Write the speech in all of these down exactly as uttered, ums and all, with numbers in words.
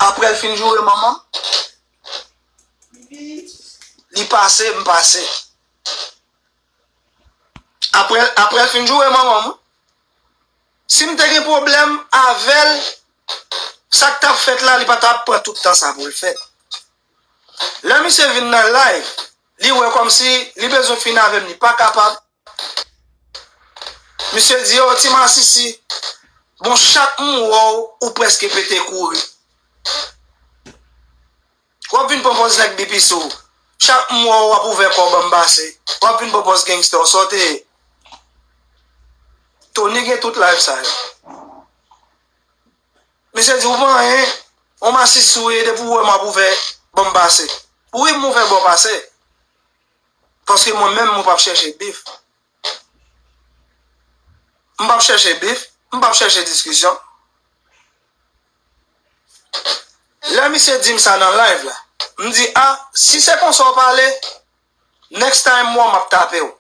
Apre l fin joure manman m, li pase, m pase. Apre, apre l fin joure manman m, wi. Si m te gen pwoblèm avè l, sa k t ap fèt la, li pa t ap pran tout tan sa pou l fèt. Lè misye vin nan live, li wè kòmsi li bezwen fini avè m, li pa kapab. Misye di, "Yo, ti masisi, bon, chak m wè w, ou prèske pete kouri." W ap vin pran pòz nèg B P C w. Chak m wè w, w ap ouvè kò w ban m pase. W ap vin pran pòz gangster w, sa w te ye. Tony gen tout live sa yo. Misye di, "Ou pa anyen, yon masisi w ye, depi w wè m ap ouvè ban m pase." Wi, m ouvè ba w pase. Paske mwen menm, mwen p ap chèche bif. M p ap chèche bif, m p ap chèche diskisyon. Lè misye di m sa nan live la, m di, "A, si se konsa w pale, next time, mwen, m ap tape w."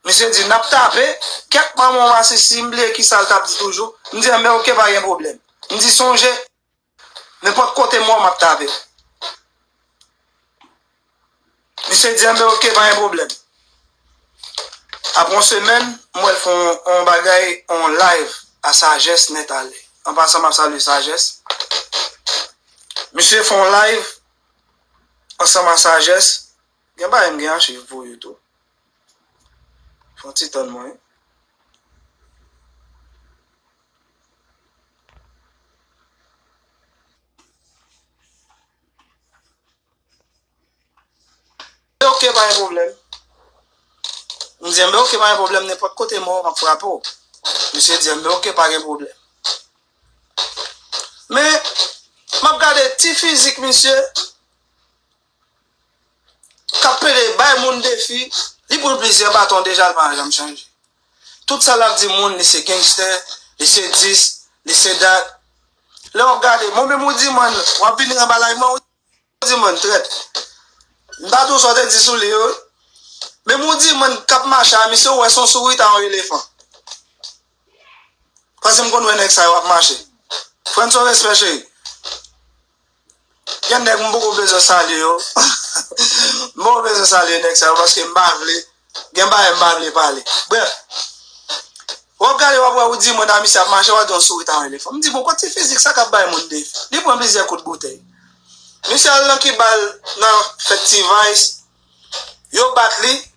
Misye di, "N ap tape, kèk manman w masisi," m bliye kisa l t ap di toujou. M di, "Enben, oke, pa gen pwoblèm." M di, "Sonje, nenpòt kote m wè w, m ap tape w." Misye di, "Enben, oke, pa gen pwoblèm." Apre yon semèn, m wè l fè yon, yon bagay, yon live a Sajès nèt ale. An pasan, m ap salye Sajès. Misye fè yon live ansanm a Sajès. Gen bagay m gen achiv pou yo tou. Fè yon ti tann mwen. Oke, pa gen pwoblèm. M di, "Enben, oke, pa gen pwoblèm, nenpòt kote m wè w, m ap frape w." Misye di, "Enben, oke, pa gen pwoblèm." Men, m ap gade ti fizik misye, k ap pede bay moun defi, li pran plizyè baton deja, l pa janm chanje. Tout sa l ap di moun, li se gangster, li se dis, li se dat. Lè w ap gade, mwen menm ou di, man, w ap vini anba live mwen, ou di, man, trèt. M pa tou sa w te di sou li yo. Menm ou di, man, k ap mache a, misye, ou wè se yon sourit a yon elefan. Paske m konn wè nèg sa yo ap mache. Frè m, se yon respè, cheri. Gen nèg m poko bezwen salye yo. M poko bezwen salye nèg sa yo paske m pa vle. Gen bagay m pa vle pale. Brèf, w ap gade, w ap wè, ou di mwen a misye ap mache, w ap di yon sourit a yon elefan. M di, "Bon, kot ti fizik sa k ap bay moun defi?" Li pran plizyè kout boutèy. Misye al nan ki bal nan fèt T-Vice. Yo bat li.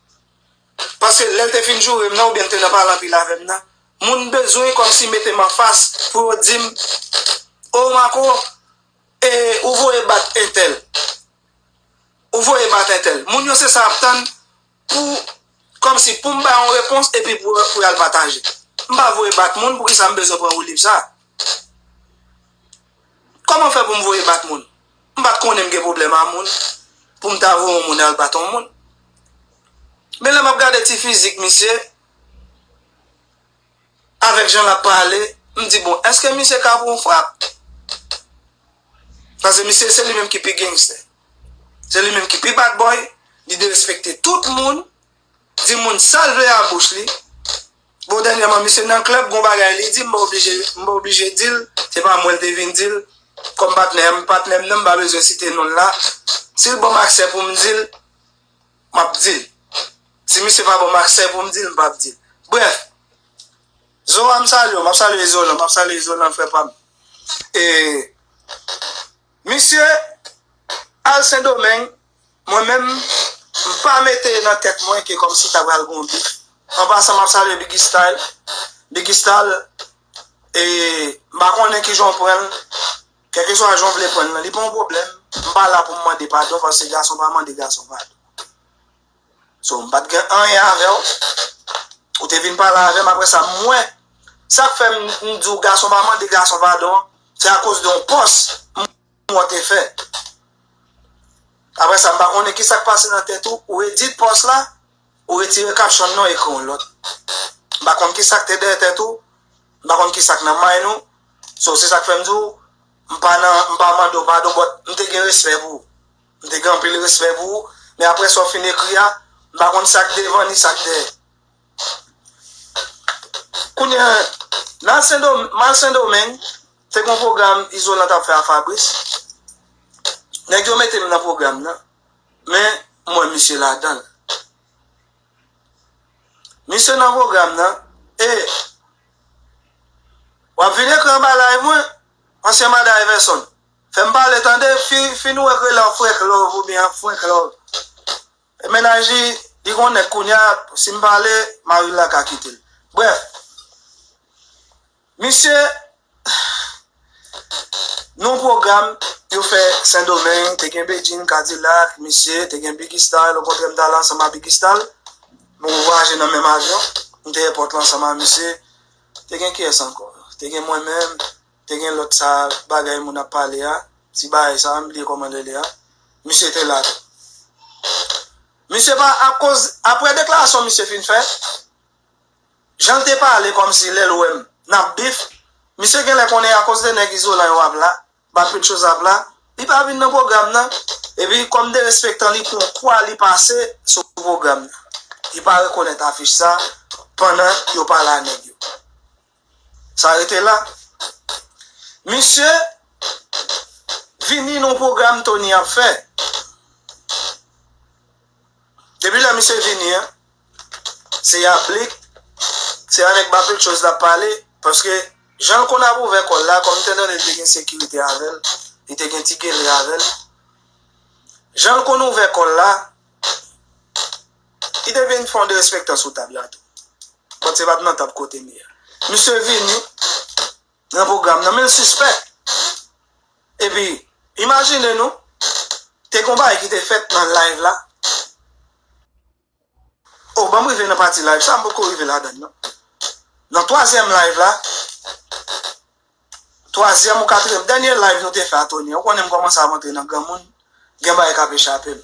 Paske lè l te fin joure m nan, oubyen l te nan pale anpil avè m nan, moun bezwen kòmsi mete m anfas pou yo di m, "O Marco, e, ou voye bat entèl. Ou voye bat entèl." Moun yo se sa y ap tann pou, kòmsi pou m bay yon repons epi pou, pou y al pataje. M pa voye bat moun, poukisa m bezwen pran woulib sa? Kòman fè pou m voye bat moun? M pa t konnen m gen pwoblèm a moun, pou m ta voye yon moun al bat yon moun. Men lè m ap gade ti fizik misye, avèk jan l ap pale, m di, "Bon, èske misye ka pran yon frap?" Paske misye, se li menm ki pi gangster. Se li menm ki pi bad boy, li derespekte tout moun, di moun sa l vle a bouch li. Bon, dènyèman, misye nan klèb, gon bagay li di, m pa oblije, m pa oblije di l, se pa mwen l te vin di l. Kòm patnè m, patnè m nan, m pa bezwen site non l la. Si l ban m aksè pou m di l, m ap di l. Si misye pa ban m aksè pou m di l, m p ap di l. Brèf, Zoran, m salye w, m ap salye Izolan, m ap salye Izolan, frè pa m. E, misye al Sendomeng, mwen menm, m pa mete nan tèt mwen ke kòmsi ta pral gon bif. An pasan, m ap salye Biggy Style. Biggy Style, e, m pa konnen kijan w pran l. Kèlkeswa jan w vle pran l lan, li pa yon pwoblèm. M pa la pou m mande padon, paske gason pa mande gason padon. So, m pa t gen anyen avè w. Ou te vin pale avè m, apre sa, m wè. Sa k fè m, m di w gason pa mande gason padon, se akoz de yon pòs m wè w te fè. Apre sa, m pa konnen ki sa k pase nan tèt ou, ou edit pòs la, ou retire caption nan, ou ekri yon lòt. M pa konn ki sa k te dèyè tèt ou, m pa konn ki sa k nan mind ou. So, se sa k fè m di w, m pa nan, m pa mande w padon, but m te gen respè pou ou. M te gen anpil respè pou ou, men apre sa w fin ekri a, m pa konn sa k devan ni sa k dèyè. Kounye a, m al Sendomeng, m al Sendomeng, te gen yon pwogram Izolan t ap fè a Fabrice. Nèg yo mete m nan pwogram nan. Men, m wè misye ladan l. Misye nan pwogram nan. E, w ap vin ekri anba live mwen, ansyen madan Iverson. Fè m pale tande, fi, fi nou wè k rele an Frank Love oubyen an Frank Love. E mennaj li, li gon nèg kounye a, si m pale, mari l la ka kite l. Brèf, misye, nan yon pwogram yo fè Sendomeng, te gen Bedjine, Kadilak, misye, te gen Biggy Star, okontrè m t al ansanm a Biggy Star, nou vwayaje nan menm avyon, m te èpòt la ansanm a misye, te gen kiyès ankò? Te gen mwen menm, te gen lòt sa bagay moun ap pale a, ti bagay sa, m bliye kòman l rele a. Misye te la tou. Misye pa, akoz, apre deklarasyon misye fin fè, jan l te pale kòmsi lè l wè m, n ap bif, misye genlè konnen akoz de nèg Izolan yo ap la, Bapil Choz ap la, li pa vin nan pwogram nan, epi kòm derespektan li pran kwa li pase sou pwogram nan. Li pa rekonèt afich sa pandan yo pale a nèg yo. Sa rete la. Misye vini nan pwogram Tony ap fè. Depi lè misye vini an, se a blik, se avèk Bapil Choz l ap pale, paske jan l konn ap ouvè kò l la, kòm m te tande l te gen sekirite avè l, li te gen ti gele avè l. Jan l konn ouvè kò l la, li te vin fè yon derespektan sou tab la tou. Pòt se pa t nan tab kote m ye a. Misye vini nan pwogram nan, men l sispèk. Epi, imajine nou, te gon bagay ki te fèt nan live la. O, ban m rive nan pati live sa, m poko rive ladan l, non. Nan twazyèm live la, twazyèm ou katriyèm, dènye live nou te fè a Tony, ou konnen m kòmanse ap antre nan granmoun, gen bagay k ap echape m.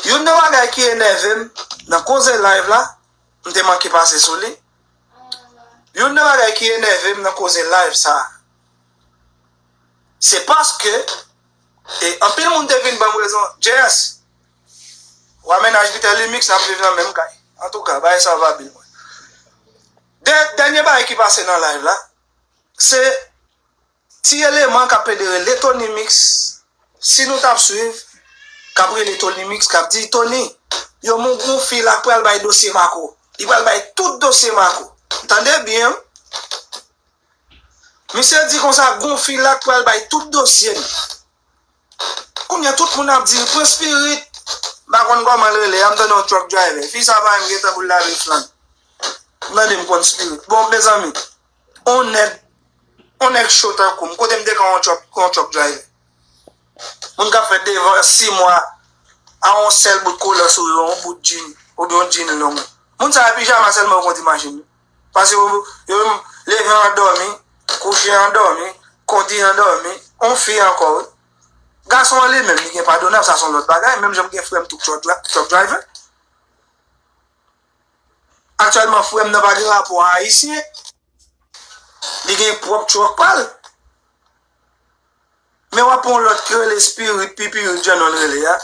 Youn nan bagay ki enève m nan koze live la, m te manke pase sou li. Youn nan bagay ki enève m nan koze live sa, se paske, e anpil moun te vin ban m rezon, J S, w a mennaj Peter Limix, n ap viv nan menm kay. Antouka, bagay sa va bil mwen. De, dènye bagay ki pase nan live la, se ti eleman k ap pede rele Tony Mix, si nou t ap swiv, k ap rele Tony Mix, k ap di, Tony, yo moun gon fi la k pral bay dosye Marco. Li pral bay tout dosye Marco. Tande byen, wi. Misye di konsa, gon fi la k pral bay tout dosye m. Kounye a, tout moun ap di, pran Spirit. M pa konn kòman l rele a, m tande yon truck driver. Fi sa pa menm gen tan pou l lave flann. M tande m pran Spirit. Bon, mezanmi, on nèg, on nèg cho tankou m, kote m te ka yon truck, yon truck driver? Moun k ap fè devan sis mwa a yon sèl bout kolan sou yo, yon bout jean, oubyen yon jean long. Moun sa yo pijama sèlman yo konn imajine. Paske yo, yo leve andòmi, kouche andòmi, kondi andòmi, on fi ankò, wi. Gason an li menm, li gen padonab, sa se yon lòt bagay, menm jan m gen frè m tou k truck dra-, truck driver. Aktyèlman, frè m nan pa gen rapò a Ayisyen, li gen pwòp truck pa l. Men w ap pran yon lòt ki rele Spirit, Pipirit, jan non l rele a.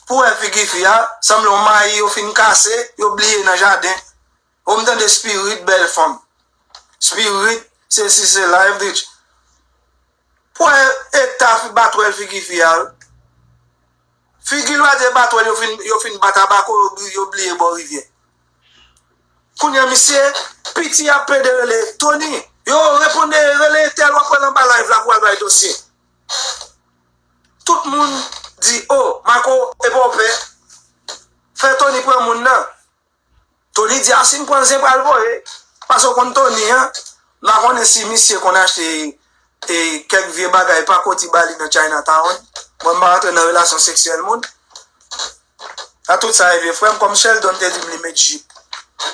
Pou w wè figi fi a, sanble yon mayi yo fin kase, yo bliye nan jaden. O, m tande Spirit, bèl fanm. Spirit, sesi, sela, Eldridge. Pou w wè eta fi batwèl figi fi a, wi. Figi l pa te batwèl, yo fin, yo fin bat abako, yo bri-, yo bliye bò rivyè. Kounye a, misye, piti ap pede rele Tony. Yo, reponn, rele entèl, w ap pran l anba live la pou al bay dosye. Tout moun di, o, Marco, e pa w pè. Fè Tony pran moun nan. Tony di, a, si m pran l, se pral voye. Paske w konn Tony an, m pa konnen si misye konn achte, e, kèk vye bagay pakoti ba li nan Chinatown. Mwen, m pa rantre nan relasyon seksyèl moun. A tout sa, e vye frè m, kòm Sheldon te di m li met jip.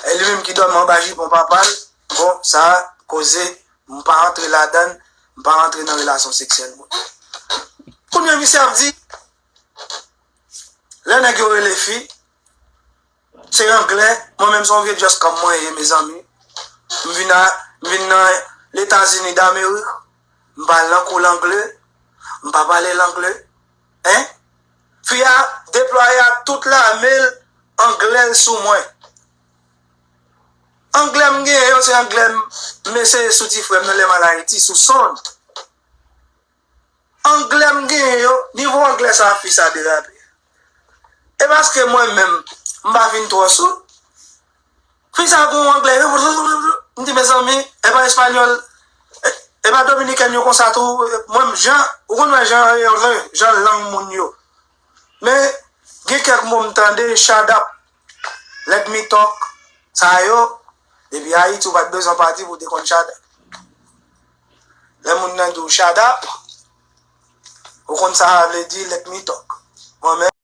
E li menm ki dòmi anba jipon papa l. Bon, sa, koze, m pa rantre ladan l, m pa rantre nan relasyon seksyèl moun. Kounye a, misye ap di, lè nèg yo rele fi, se anglè, mwen menm se yon vye just kòm mwen ye, mezanmi. M vin a, m vin nan Letazini Damerik, m pale nan kou langlè, m pa pale langlè. Hein? Fi a deplwaye ak tout lame l, anglè l sou mwen. Anglè m genyen yo, se anglè m eseye sou ti frè m nan lè m al Ayiti, sou Sonn. Anglè m genyen yo, nivo anglè sa fi sa derape. E paske mwen menm, m pa fin twò soud. Fi sa gon anglè, m di, mezanmi, e pa espanyòl, e, e pa dominikèn yo konsa tou, mwen, jan, ou konn wè jan, jan lang moun yo. Men, gen kèk mo m tande, shut up, let me talk, sa yo, depi Ayiti, ou pa t bezwen pati pou w te konn shut up. Lè moun nan di w shut up, ou konn sa a vle di, let me talk. Mwen menm,